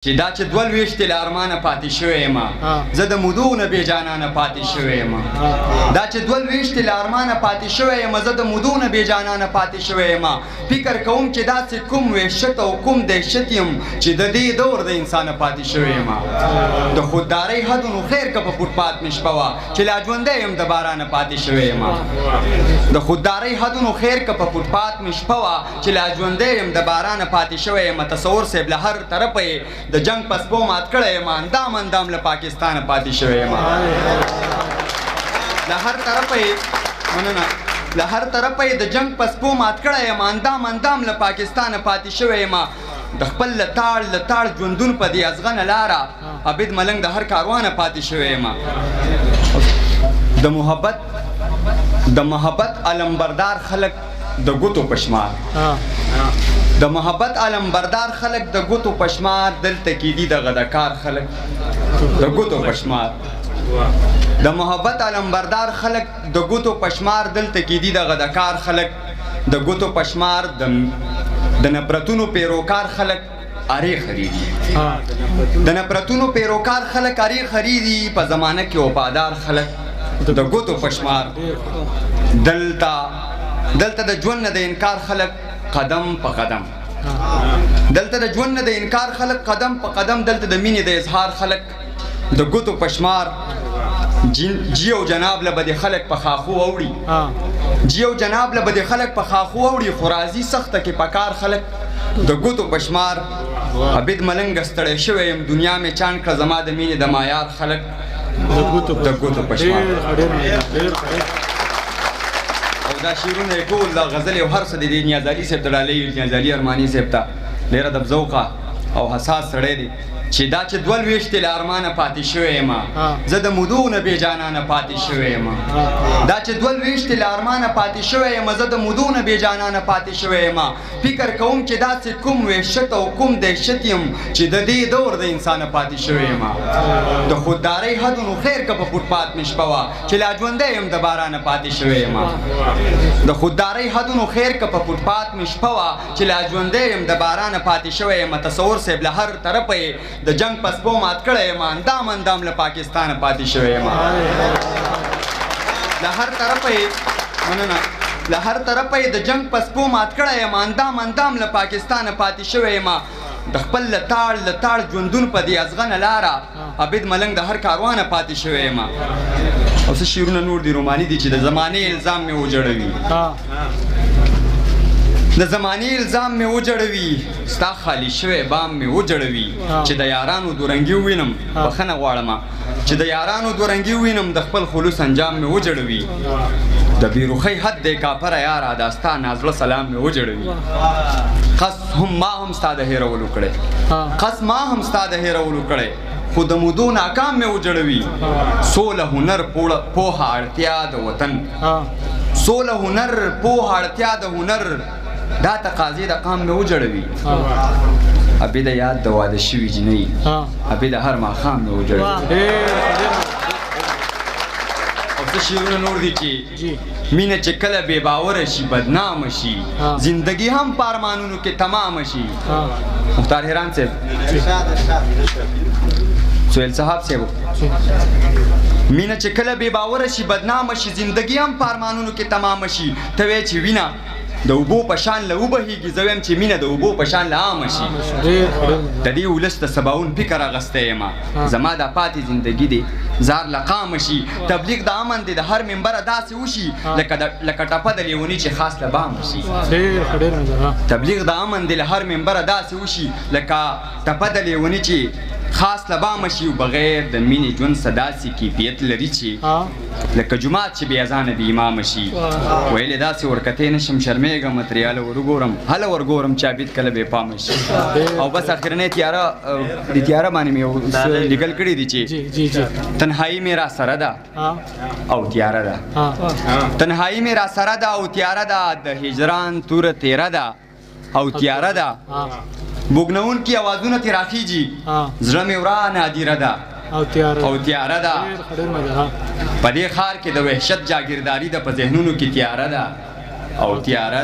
چې دا چې دوه لوېشتې له ارمانه پاتې شوی یم، زه د مودو نه بې جانانه پاتې شوی یم. دا چې دوه لوېشتې له ارمانه پاتې شوی یم، زه د مودو نه بې جانانه پاتې شوی یم. فکر کوم چې داسې کوم وحشت او کوم دهشت یم چې د دې دور د انسانه پاتې شوی یم. د خوددارۍ حدونو خیر که په فوټپات مې شپه وه چې لا ژوندی یم د بارانه پاتې شوی یم. د خوددارۍ حدونو خیر که په فوټپات مې شپه وه چې لا ژوندی یم د بارانه پاتې شوی یم. تصور صاحب له هر طرفه یې د جنګ په سپو مات کړی یم، اندام اندام له پاکستانه پاتې شوی یم. له هر طرفه یې مننه، له هر طرفه یې د جنګ په سپو مات کړی یم، اندام اندام له پاکستانه پاتې شوی یم. د خپل لتاړ لتاړ ژوندون په دې ازغنه لاره عابد ملنګ د هر کاروانه پاتې شوی یم. د محبت د محبت علمبردار خلک د ګوتو په شمار، د محبت علمبردار خلک د ګوتو په شمار دلته کې دي، دغه د کار خلک د ګوتو په شمار. د محبت علمبردار خلک د ګوتو په شمار دلته کې دي، دغه د کار خلک د ګوتو په شمار. د نفرتونو پیروکار خلک ارې خري دي، د نفرتونو پیروکار خلک ارې خري دي، په زمانه کې وفادار خلک د ګوتو په شمار. دلته دلته د ژوند نه د انکار خلک قدم په قدم، دلته د ژوند نه د انکار خلک قدم په قدم، دلته د مینې د اظهار خلک د ګوتو په شمار. جی او جناب له به دې خلک په خاخو اوړي، جی او جناب له به دې خلک په خاخو اوړي، خو راځي سخته کې په کار خلک د ګوتو په شمار. عابد ملنګ ستړی شوی یم، دنیا مې چاڼ کړه، زما د مینې د معیار خلک د ګوتو په شمار. او دا شعرونه یې ټول، دا غزلې او هر څه د دې نیاز علي صاحب ته ډالۍ، نیاز علي ارماني صاحب ته. ډېر ادب ذوقه او حساس سړی دی. چې دا چې دوه لوېشتې له ارمانه پاتې شوی یم، زه د مودو نه بې جانانه پاتې شوی یم. دا چې دوه لوېشتې له ارمانه پاتې شوی یم، زه د مودو نه بې جانانه پاتې شوی یم. فکر کوم چې داسې کوم وحشت او کوم دهشت یم چې د دې دور د انسانه پاتې شوی یم. د خوددارۍ حدونو خیر که په فوټپات مې شپه وه چې لا ژوندی یم د بارانه پاتې شوی یم. د خوددارۍ حدونو خیر که په فوټپات مې شپه وه چې لا ژوندی یم د بارانه پاتې شوی یم. تصور صاحب له هر طرفه یې د جنګ په سپو مات کړی یم، اندام اندام له پاکستانه پاتې شوی یم. له هر طرفه یې مننه، له هر طرفه یې د جنګ په سپو مات کړی یم، اندام اندام له پاکستانه پاتې شوی یم. د خپل لتاړ لتاړ ژوندون په دې ازغنه لاره عابد ملنګ د هر کاروانه پاتې شوی یم. او څه شعرونه نور دي، روماني دي، چې د زمانې الزام مې وجړوي، د زمانې الزام مې وجړوي، ستا خالي شوی بام مې وجړوي. چې د یارانو دورنګي ووینم، بخښنه غواړم، چې د یارانو دورنګي ووینم د خپل خلوص انجام مې وجړوي. د بېروخۍ حد دی کاپره یاره، دا ستا نازړه سلام مې وجړوي. قص هم ما هم ستا د هېرولو کړی، قص ما هم ستا د هېرولو کړی، خو د مودو ناکام مې وجړوي. سوله هنر پوهه اړتیا د وطن، سوله هنر پوهه اړتیا د هنر، دا تقاضې د قام مې وجړوي. ابي د یاد د واده شوي جینۍ ابي د هر ماښام مې وجړوي. او څه شعرونه نور دي چې مینه چې کله بې باوره شي بدنامه شي، زندگی هم په ارمانونو کې تمامه شي. مختار حیران صاحب، سهیل صاحب صاحب، مینه چې کله بې باوره شي بدنامه شي، زندگی هم په ارمانونو کې تمامه شي. ته وایې چې وینه د اوبو په شان له وبهېږي، زه وایم چې مینه د اوبو په شان له عامه شي. د دې ولس د سباوون فکر اغوستی یم، زما دا پاتې زندګي دی زار له قامه شي. تبلیغ د امن دی د هر منبره داسې وشي لکه ټپه د لیوني چې خاص له بامه شي. تبلیغ د امن دی له هر منبره داسې وشي لکه ټپه د لیوني چې خاص له بامه شي. بغیر د مینې ژوند څه داسې کیفیت لري چې لکه جومات چې بې اذانه بې امامه شي. ویلې داسې ورکتې نه شم، شرمېږم ترې، هله ورګورم، هله ورګورم چې عابد کله بې پامه شي. او بس اخرنۍ تیاره، د تیاره باندې مې یو څه لیکل کړي دي چې تنهایی مې را سره ده او تیاره ده، تنهایی مې را سره ده او تیاره ده، د هجران توره تیره ده او تیاره ده، بوږنوونکي اوازونه ترې راخیږي، زړه مې ورا نادیره ده او تیاره ده. په دې ښار کې د وحشت جاګیرداري ده، په ذهنونو کې تیاره ده او تیاره.